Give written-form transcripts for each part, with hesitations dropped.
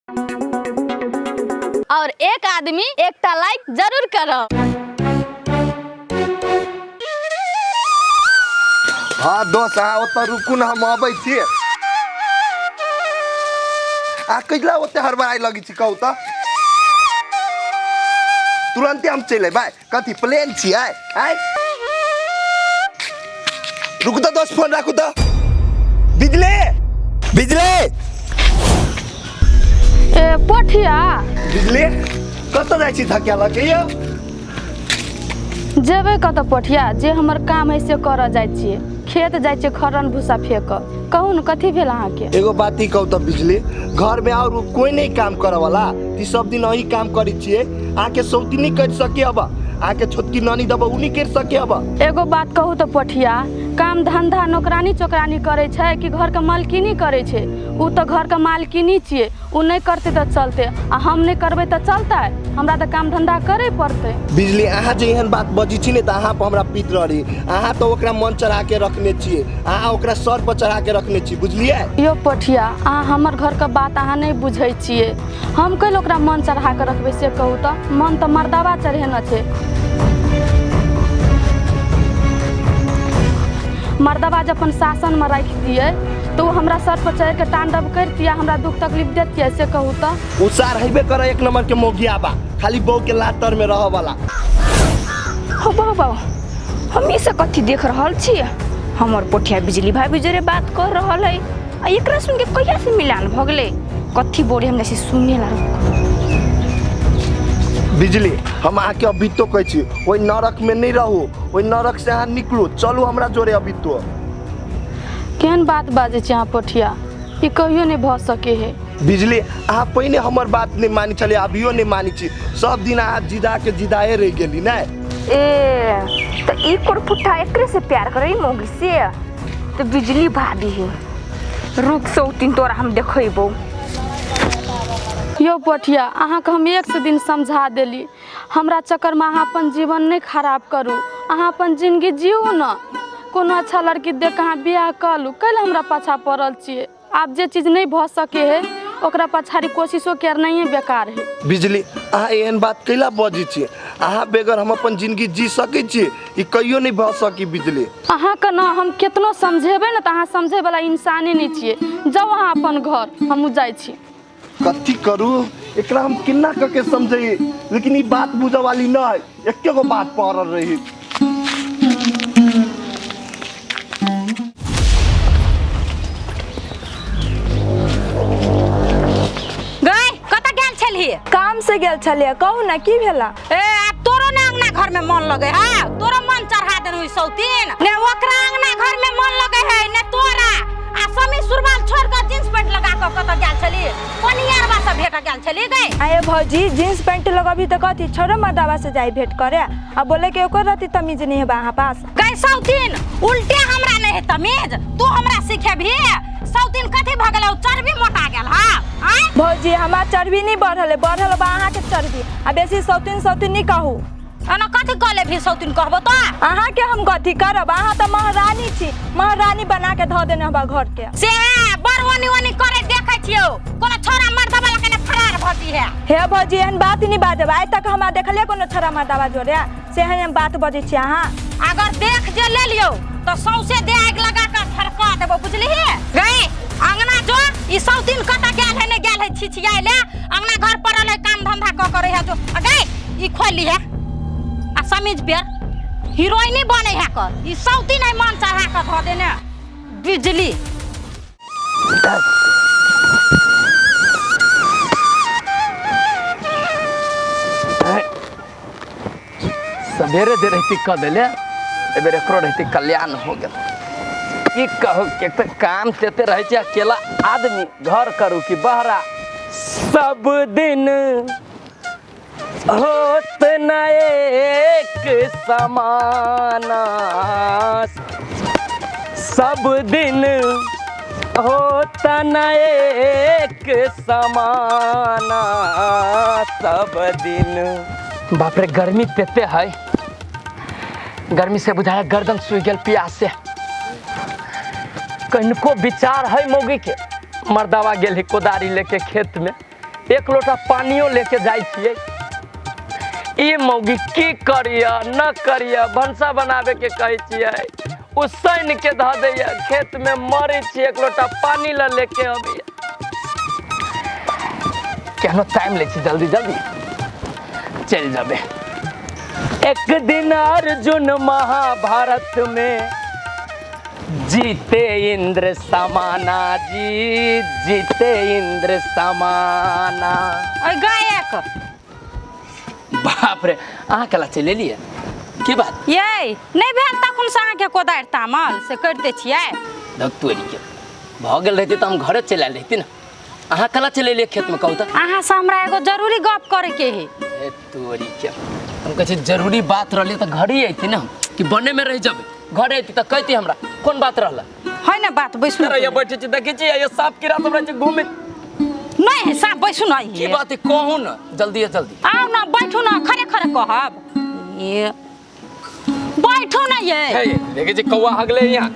और एक आदमी एकटा लाइक जरूर करब। हाँ दोस्त, अहाँ ओतऽ रुकू ने, हम अबै छी। आ कैला ओते हड़बड़ाइ लगै छी कहू तऽ? तुरन्ते हम चलि अयबै। कथी प्लेन छियै? आय रुकू तऽ दोस्त, फोन राखू तऽ। बिजली, बिजली। ए पोठिया। बिजली, कतऽ जाइ छी धकिया लऽ के यौ? जेबै कतऽ पोठिया, जे हमर काम है से करऽ जाइ छियै। खेत जाइ छियै खरन भूसा फेंक। कहू ने, कथी भेल अहाँके? एगो बात ही कहू तऽ बिजली, घर में और कोई नहीं काम करे वाला? ती सब दिन अही काम करै छियै। अहाँके सौती नहीं कर सके अब, अहाँके छोटकी नानी दब उ नहीं कर सके अब? एगो बात कहू तऽ पोठिया, काम धंधा नौकरानी चौकरानी करै छै कि घरके मालकिनी करै छै? उ तऽ घरके मालकिनी छियै, उ नहि करतै तऽ चलतै, आ हम नहि करबै तऽ चलतै? हमरा तऽ काम धंधा करे पड़तै। बिजली, अहाँ जे एहन बात बजै छी ने तऽ अहाँ पर हमरा पीत रही। अहाँ तऽ ओकरा मन चढ़ा के रखने छियै, अहाँ ओकरा सर पर चढ़ा के रखने छी, बुझलियै? यौ पोठिया, अहाँ हमर घरके बात अहाँ नहि बुझै छियै। हम कैले ओकरा मन चढ़ा के रखबै से कहू तऽ? मन तऽ मर्दाबा चढ़ेने छै। मर्दबा जे अपन शासनमे राखि दियै तऽ ओ हमरा सर पर चढ़ि के तांडव करितियै, हमरा दुख तकलीफ देतियै से कहू तऽ? उ सार हेबे करे एक नंबर के मोगिया बा, खाली बहू के लात तर में रह वाला। हो बाबा, हम ई सब कथी देख रहल छी? हमर पोठिया बिजली भाभी जोरे बात कर रहल है, आ एकरा सुन के कहिया से मिलान भ गेलै? कथी बोले हमरा से सुने ला रुक। बिजली, हम अहाँके अभी तो कहै छी, ओहि नरक में नहीं रहू, ओहि नरक से अहाँ निकलू, चलू हमरा जोरे अभी तो। केहन बात बाजै छी अहाँ पोठिया, ई कहियो नहि भऽ सकै है। बिजली, अहाँ पहिने हमर बात नहीं मानी छलियै, अभियो नहीं मानी छी। सब दिन अहाँ जिदा के जिदाए रहि गेली ने। ए तऽ ई कोरफुट्ठा एकरे से प्यार करे मौगी से? तऽ बिजली भाभी है, रुक सौतीन तोरा हम देखैबो। यौ पोठिया, अहाँके हम एक सौ दिन समझा देली, हमरा चक्करमे अहाँ अपन जीवन नहि खराब करू। अहाँ अपन जिंदगी जियू ने, कोनो अच्छा लड़की देख के अहाँ बियाह कऽ लू। कैले हमरा पाछा पड़ल छियै? आब जे चीज नहि भऽ सकै है ओकरा पछाड़ी कोशिशो करनाइए बेकार है। बिजली, अहाँ एहन बात कैला बजै छियै? अहाँ बगैर हम अपन जिंदगी जी सकै छियै? ई कहियो नहीं भऽ सकी बिजली। अहाँके ने हम केतनो समझेबै ने तऽ अहाँ समझैवला इंसाने नहि छियै। जाउ अहाँ अपन घर, हमहूँ जाइ छी। कथी करू, एकरा हम केना कऽ के समझैयै, लेकिन ई बात बुझऽ वाली नहीं, एके गो बात पड़ल रही। गई कतऽ गेल छलही? काम से गेल छलियै। कहू ने, की भेला? ए आब तोरो ने अंगना घर में मन लगे है? तोरो मन चढ़ा देनु ई सौतीन ने। ओकरा अंगना घर में मन लगे है ने तोरा। आ समी सुरवाल छोड़ के जींस पैंट लगा के कतऽ गेल छली? कोनियारवा से भेट गेल छली गई? आये भौजी, जींस पैंट लगबी तऽ कथी छोड़ो मर्दाबा से जाई भेंट करे? आ बोले के ओकर रहती तमीज नहीं है अहाँ पास। गई सौतीन, उल्टे हमरा नहीं है तमीज, तू हमरा सिखेबही? सौतीन कथी भऽ गेलौ, चर्बी मोटा गेल? हाँ आँय? भौजी, हमार चर्बी नहीं बढ़ल है, बढ़ल बा अहाँ के चर्बी। आ बेसी सौतीन सौतीन नहीं कहू। एना कथी कह लेबही सौतीन कहबो तऽ? अहाँ के हम कथी करब, अहाँ तऽ महारानी छी, महारानी बना के धऽ देने हबा घर के। से है बड़ ओनी ओनी करे देखै छियौ, कोनो छोरा मर्दबा लग ने फरार भजी है। हे भौजी, एहन बात नहीं बाजब। आइ तक हमरा देखलियै कोनो छोरा मर्दाबा जोड़े से एहन बात बजै छी अहाँ? अगर देख जे ले लियौ तऽ सौंसे देह आगि लगा के फड़का देबो, बुझलिही? गई अंगना जो, ई सौतीन कतऽ गेल है, नहि गेल है छिछियाइ ले। अंगना घर पड़ल है, काम धंधा कऽ करे है जो। आ गई ई खोलि है आ समीज पेर हीरोइनी बने है कर। ई सौतीन है मन चढ़ा के धऽ देने बिजली। सवेरे जे रहती कऽ देले, एहि बेर एकरो रहती कल्याण हो गेल। की कहू, एक तऽ काम तेते रहै छै, अकेला आदमी घर करू कि बहरा। सब दिन होत न एक समाना, सब दिन होत न एक समाना, सब दिन। बाप रे, गर्मी तेते है, गर्मी से बुझाया गर्दन सूख गेल प्यास से। कनिको विचार है मौगी के? मर्दावा गेल है कोदारी लेके खेत में, एक लोटा पानियो लेके जाइ छियै। ई मौगी की करिया न करिया, भनसा बनावे के कहै छियै, उसैन के धऽ दैया, खेत में मरै छियै, एक लोटा पानी ल लेके अबैया। केहनो टाइम लै छी, जल्दी जल्दी चलि जेबै। एक दिन अर्जुन महाभारत में जीते इंद्र समाना जी, जीते इंद्र समाना। ओइ गायक बाप रे, अहाँ कला चलि एलियै? की बात ये नहि भेल तखन से अहाँके कोदारि तामल से करिते छियै? धत्तोरी के भऽ गेल रहितै तऽ हम घरे चलि आयल रहिती ने। अहाँ कला चलि एलियै खेतमे कहू तऽ? अहाँ से हमरा एगो जरूरी गप करैके है। ए तोरी के, हम कहै छी जरूरी बात रहलै तऽ घरे अयती ने हम, कि बनेमे रहि जेबै? घरे अयती तऽ कहती हमरा कोन बात रहलै। है ने बात, बैसू ने। रहिया बैठे छी, देखै छी ये साँप कीड़ा सब रहै छै घूमे। नहि है साँप, बैसू ने। की बात है कहू ने, जल्दी जल्दी। आउ ने, बैठू ने, खरे खरे कहब। ये बैठू ने ये। हे देखै छी कौआ हगले यहाँ।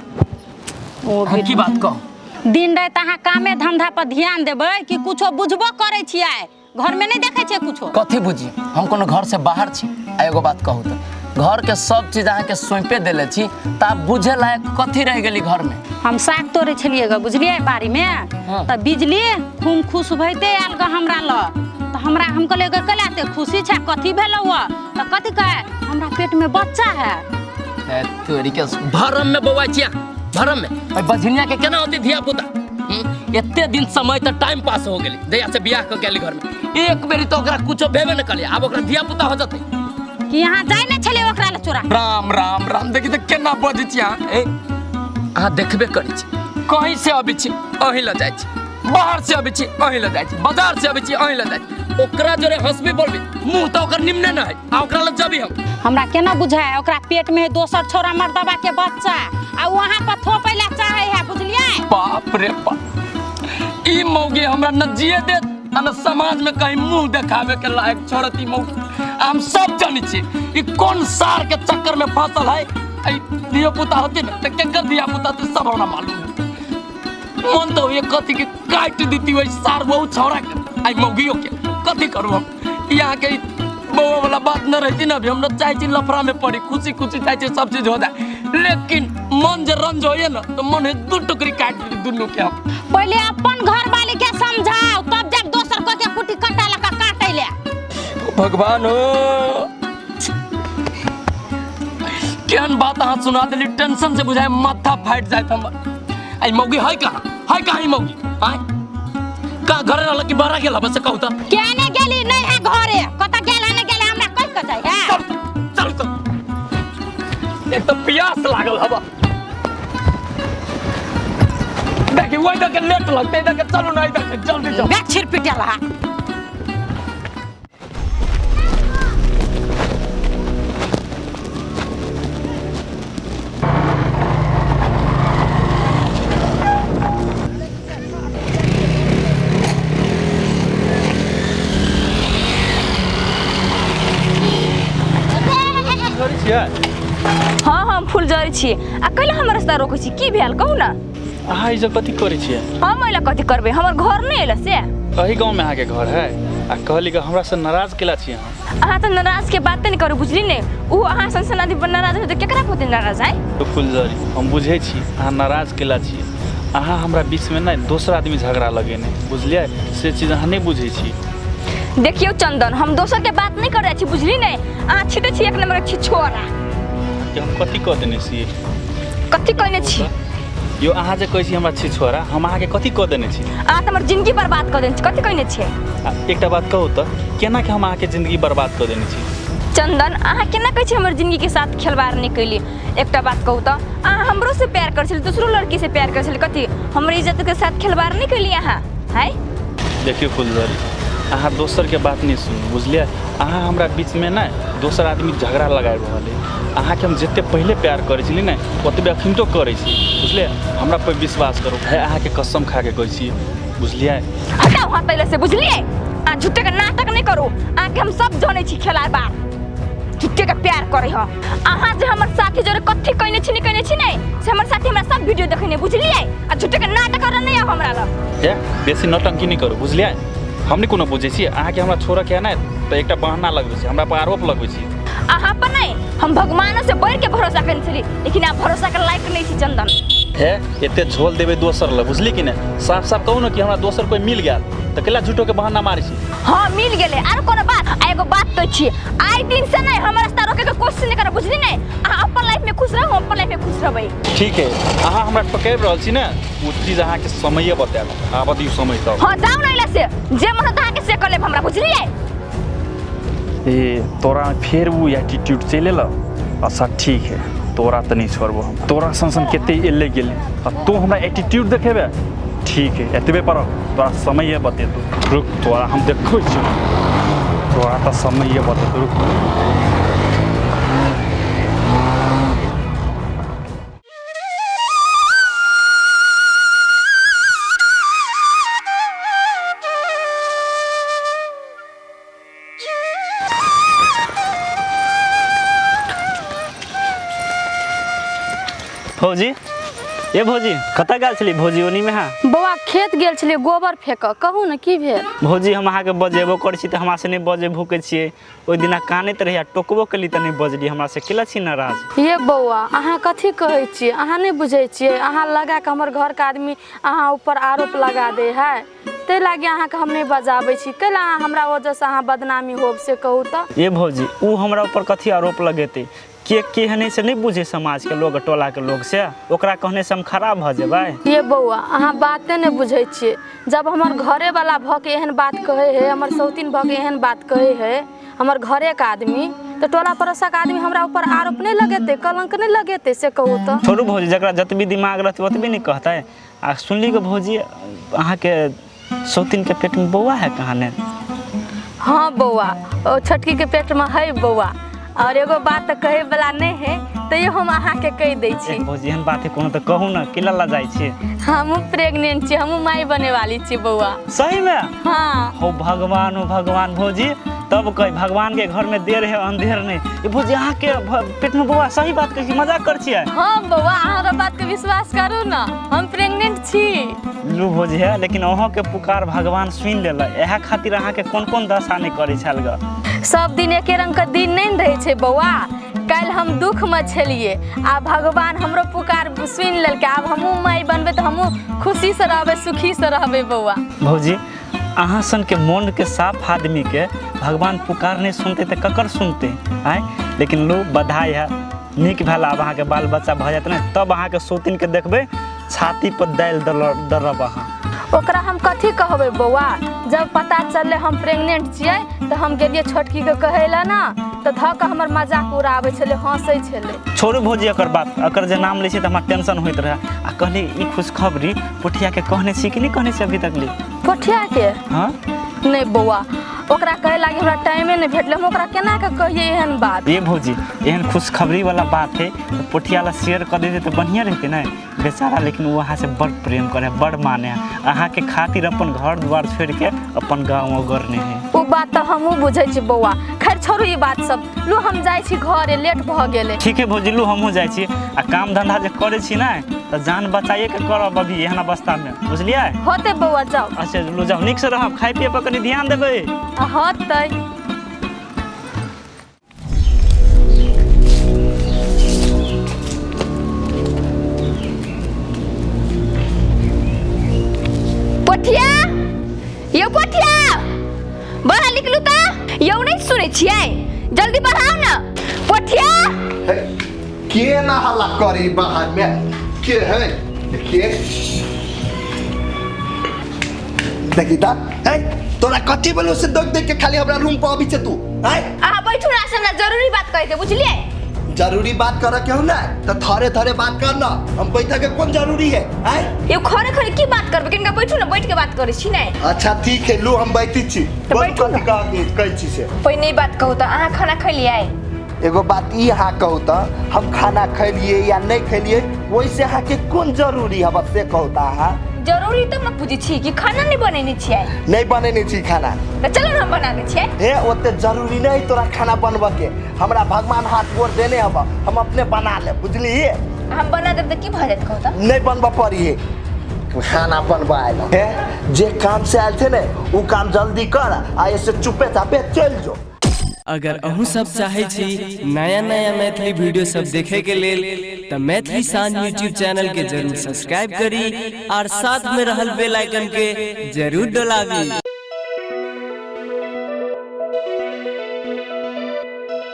ओ हाँ, की बात कहू? दिन राति अहाँ कामे धंधा पर ध्यान देबै कि कुछो बुझबो करै छियै? घरमे नहि देखै छियै कुछो? कथी बुझी, हम कोनो घर से बाहर छी? आ एगो बात कहू तऽ, घर के सब चीज अहाँके सौंपे देले छी तऽ आब बुझे लायक कथी रहि गेली घरमे? हम साग तोड़ै छलियै ग, बुझलियै, बाड़ीमे। हाँ। तऽ बिजली खूब खुश भइते आयल ग हमरा लग, तऽ हमरा हम कहलियै गे कैला एते खुशी छै, कथी भेलौ हँ? तऽ कथी कहै, हमरा पेटमे बच्चा है। ए, तोरी के भरम में बौआ छिया, भरम में। अइ बझनिया के केना होती धिया पुता? एते दिन समय तऽ टाइम पास हो गेलै, जहिया से बियाह कऽ गेली घर में एक बेरी तऽ ओकरा कुछो भेबे न करियै, आब ओकरा धिया पुता हो जतै। कि यहाँ जाइ नहि छलियै ओकरा लए चोरा? राम राम राम, देखी तऽ केना बजै छी अहाँ। ए, अहाँ देखबे करै छी, कहीं से अबै छी अहीं लऽ जाइ छी, बाहर से अबै छी अहीं लऽ जाइ छी, बाजार से अबै छी अहीं लऽ जाइ छी, ओकरा जोरे हंसबी बोलबी, मुँह तऽ ओकर निमने न है, आ ओकरा लग जबी हम। हमरा केना बुझाय, ओकरा पेट में है दोसर छोरा मर्दबा के बच्चा, आ वहाँ पर थोपै ला चाहे है, बुझलियै? बाप रे बाप, ई मौगी हमरा न जिए देत आ न समाज में कहीं मुंह देखावे के लायक छोड़त ई मौगी। आ हम सब जानै छी ई कोन सार के चक्कर में फंसल है। ई धिया पुता होती न तऽ केकर धिया पुता होती सब हमरा मालूम है। मन तो ये कथी के काटि देती वही सार बहु छौड़ा के, आई मौगियो के। कथी करू हम? यहाँ के बउआ वाला बात न रहती न, अभी हम न चाहे छी लफड़ा में पड़ी, खुशी खुशी चाहे छी सब चीज हो जाए, लेकिन मन जे रंज होइए न तो मन है दू टुकड़ी काट दी दुनू के हम। पहले अपन घर वाले के समझाओ तब जब दोसर को के कुटी कटा लगा काटे ले। भगवान हो, केहन बात अहाँ सुना देली, टेंशन से बुझाए माथा फाटि जायत हमर। आई मौगी है कहाँ, है कहाँ ई मौगी? आय कहाँ घरे रहल कि बहरा गेल? बस कहू तऽ। केने गेली? नहीं है घरे, कत गेल है नहीं गेल है, हमरा कह के जाय है। चल चल चल, एक तो प्यास लागल हवा, देखी वही देखे लेट लगते, देखे चलू ना, देखे जल्दी जाओ। बैक छिर पिटेल है। हाँ हम फूल जरै छी। आ कैला हमर रास्ता रोकै छी? की भेल कहू ने? अहाँ ई सब कथी करै छियै? हम एला कथी करबै, हमर घर नहि एला से। एही गाँवमे अहाँके घर है? आ कहली कि हमरा से नाराज केला छी अहाँ? अहाँ तऽ नाराज के बाते नहि करू, बुझली ने? ओ अहाँ सन सन आदमी पर नाराज होतै केकरा पर होतै नाराज? आँय तो फुलझड़ी, हम बुझै छी अहाँ नाराज केला छी। अहाँ हमरा बीचमे नहि दोसर आदमी झगड़ा लगेने, बुझलियै? से चीज अहाँ नहि बुझै छी। देखियौ चंदन, हम दोसर के बात नहि करै छी, बुझली ने? अहाँ छिटे छी एक नंबर के छिछोरा। कि हम कथी कऽ देने छी? कथी कहने छी? यो अहाँ जे कहै छी हमरा छिछोरा, हम अहाँके कथी कऽ देने छी? अहाँ तऽ हमर जिंदगी बर्बाद कऽ देने छी, कथी कहने छियै? आ एकटा बात कहू तऽ, केना के हम अहाँके जिंदगी बर्बाद कऽ देने छी? चंदन, अहाँ केना कहै छी हमर जिंदगी के साथ खेलवाड़ नहि कैली? एकटा बात कहू तऽ, अहाँ हमरो से प्यार करै छली, दोसरो लड़की से प्यार करै छली, कथी हमर इज्जत के साथ खेलवाड़ नहि कैली अहाँ? हैं देखियौ फुलझड़ी, अहाँ दोसरके बात नहि सुनू, बुझलियै? अहाँ हमरा बीचमे ने दोसर आदमी झगड़ा लगाबि रहल अइ। अहाँके हम जते पहिले प्यार करै छली ने ओतबे अखनितो करै छी, बुझलियै? हमरा पर विश्वास करू, हे अहाँके कसम खाके कहै छी, बुझलियै? हटाउ हाथ पहिले से, बुझलियै? अहाँ झूठे के नाटक नहि करू, अहाँके हम सब जनै छी खेलाड़, झूठे के प्यार करै ह। अहाँ जे हमर साथी जोरे कथी कहने छी नहि कहने छी ने, से हमर साथी हमरा सब वीडियो देखने, बुझलियै? आ झूठे के नाटक करऽ नहि आब हमरा लग। हे बेसी नौटंकी नहि करू, बुझलियै? हम नहि कोनो बुझै छी अहाँके हमरा छोड़ऽ के नहि तऽ एकटा बहाना लगबै छी, हमरा पर आरोप लगबै छी। अहाँ पर नहीं, हम भगवानों से बढ़ के भरोसा करने छली, लेकिन आप भरोसा के लायक नहीं छी चंदन। हे एते झोल देबै दोसर लग, बुझली कि नहि? साफ साफ कहू ने कि हमरा दोसर कोई मिल गेल तऽ कैला झूठो के बहाना मारै छी? हाँ मिल गेलै, आरो कोनो बात? आ एगो बात कहै छी, आइ दिन से नहीं हमर रास्ता रोके के कोशिश नहीं करब, बुझली नहीं? अहाँ अपन लाइफ में खुश रहू, हम अपन लाइफ में खुश रहबै। ठीक है, अहाँ हमरा ठोकाबि रहल छी ने, ओ चीज अहाँके समये बतायब, आबऽ दियौ समय तब। हाँ जाउ ने अइला से, जे मन होत अहाँके से कऽ लेब हमरा, बुझलियै? ए तोरा फेर ओ एटीट्यूड चलि एलौ? अच्छा ठीक है, तोरा तऽ नहि छोड़बो हम, तोरा सन सन कते एलै गेलै आ तू हमरा एटीट्यूड देखेबे? ठीक है, एतबे पर तोरा समये बतेतौ, रुक तोरा हम देखै छियौ, तोरा तऽ समये बतेतौ, रुक। भौजी, ए भौजी, कतऽ गेल छली भौजी ओनी में? हाँ बौआ खेत गेल छलियै गोबर फेंक, कहू ने की भेल? भौजी हम अहाँके बजेबो करै छी तऽ हमरा से नहि बजे भूकै छियै, ओहि दिना कानैत रही आ टोकबो केली तऽ नहि बजली, हमरा से केला छी नाराज? ये बौआ अहाँ कथी कहै छियै, अहाँ नहि बुझै छियै, अहाँ लगा कऽ हमर घरके आदमी अहाँ ऊपर आरोप लगा दै है, ताहि लागी अहाँके हम नहि बजाबै छी, कैला अहाँ हमरा वजहसँ अहाँ बदनामी होब से कहू तऽ? ए भौजी ओ हमरा ऊपर कथी आरोप लगेतै? के केहन है से नहीं बुझे समाज के लोग, टोला के लोग से, ओकरा कहने से हम खराब भऽ जेबै? ये बौआ अहाँ बाते नहि बुझै छियै, जब हमर घरे वाला भऽ के एहन बात कहै है, हमर सौतीन भऽ के एहन बात कहै है, हमर घरेके आदमी, तऽ टोला पड़ोसक आदमी हमरा ऊपर आरोप नहि लगेतै, कलंक नहि लगेतै से कहू तऽ? छोड़ू भौजी, जकरा जतबी दिमाग रहतै ओतबी नहि कहतै। आ सुनली गो भौजी अहाँके सौतीन के पेट में बौआ है कहाँ ने? हाँ बौआ, ओ छोटकी के पेट में है बौआ, और एगो बात तऽ कहै वाला नहि है, तैयो हम अहाँके कहि दै छी। भौजी एहन बात है कोनो तऽ कहू ने, केला लऽ जाइ छी? हमहूँ प्रेग्नेंट छी, हमहूँ माय बने वाली छी बौआ। सही में? हाँ। हो भगवान, हो भगवान भौजी, तब कही भगवान के घर में देर है अंधेर नहीं। ये भौजी अहाँके पेट में बौआ, सही बात कहै छी, मजाक कर छियै? हाँ बौआ, अहाँ बात के विश्वास करू ने, हम प्रेग्नेंट छी। लू भौजी है, लेकिन अहाँके पुकार भगवान सुनि लेलक, इएह खातिर अहाँके कोन कोन दशा नहि करै छल ग? सब दिन एके रंग के दिन नहीं रहै छै बौआ, काल्हि हम दुख में छलियै आ भगवान हमरो पुकार सुनि लेलकै, आब हमहूँ माय बनबै तऽ हमहूँ खुशी से रहबै, सुखी से रहबै बौआ। भौजी अहाँ सन के मोन के साफ आदमी के भगवान पुकार नहीं सुनते तऽ ककर सुनते आँय? लेकिन लू बधाई है, नीक भेल, आब अहाँके बाल बच्चा भऽ जायत ने तब अहाँके सौतीन के देखबै छाती पर दालि दरब अहाँ। ओकरा हम कथी कहबै बौआ, जब पता चललै हम प्रेग्नेंट छियै तऽ हम गेलियै छोटकी के कहै लए ने, तऽ धऽ कऽ हमर मजाक उड़ाबै छलै, हँसै छलै। छोड़ू भौजी एकर बात, एकर जे नाम लै छै तऽ हमरा टेंशन होइत रहै। आ कहली ई खुशखबरी पोठिया के कहने छी कि नहि कहने छी अभी तक ले? पोठिया के? हाँ नहीं बौआ, ओकरा कहे लागी हमरा टाइमे नहीं भेटलै, हम ओकरा केना के कहियै एहन बात? ये भौजी एहन खुशखबरी वाला बात है तऽ पोठिया ला शेयर कऽ देते तऽ बढ़िया रहते ने बेचारा, लेकिन वो अहाँ से बड़ प्रेम करे, बड़ माने है, अहाँ के खातिर अपन घर द्वार छोड़ के अपन गाँव ओगरने है। ओ बात तऽ हमहूँ बुझै छी बौआ, खैर छोड़ू ई बात सब, लू हम जाइ छी घरे, लेट भऽ गेलै। ठीक है भौजी, लू हमहूँ जाइ छी, आ काम धंधा जे करै छी ने तऽ जान बचाइए के करब अभी एहन अवस्था में, बुझलियै? होतै बौआ, जाउ। अच्छा लू जाउ, नीक से रहब, खाय पिए पर कनि ध्यान देबै। होतै। पोठिया, यौ पोठिया, बाहर निकलू तऽ, यौ नहि सुनै छियै, जल्दी बढ़ाउ ने पोठिया। के ना हल्ला करी बाहर में, के है? देखिए देखी ता, ए तोरा कथी बोलो से देख देख के खाली हमरा रूम पर अबै छै तू, आय? अहाँ बैठू ना, से हमरा जरूरी बात कहि दे, बुझलियै? जरूरी बात करे के हो ना तऽ थरे थरे बात कर ना, हम बैठे के कोन जरूरी है आय? यौ खरे खरे की बात करबै, कनिका बैठू ना, बैठ के बात करै छी ने। अच्छा ठीक है, लू हम बैठै छी, बैठू कथी कहै छी से? पहिने ई बात कहू तऽ अहाँ खाना खैलियै? एगो बात ई अहाँ कहू तऽ, हम खाना खैलियै या नहि खैलियै ओहिसे अहाँके कोन जरूरी है, बस से कहू तऽ अहाँ। जरूरी तब ने पूछै छी कि खाना नहीं बनेने छियै? नहीं बनेने छी खाना। तऽ चलू ने हम बना दै छियै। हे ओते जरूरी नहीं तोरा खाना बनबऽ के, हमरा भगवान हाथ गोर देने हब, हम अपने बना लेब, बुझलिही? हम बना देब तऽ की भऽ जायत कहू तऽ? नहीं बनबऽ पड़ी है। खाना बनबा आयल है। जे काम से आयल थे ने उ काम जल्दी कर आ ऐसे चुपे चापे चल जो। अगर अहूँ सब चाहे छी नया नया मैथिली वीडियो सब देखे के लेल त मैथिली शान यूट्यूब चैनल के जरूर सब्सक्राइब करी और साथ में रहल बेल आइकन के जरूर दबाबी।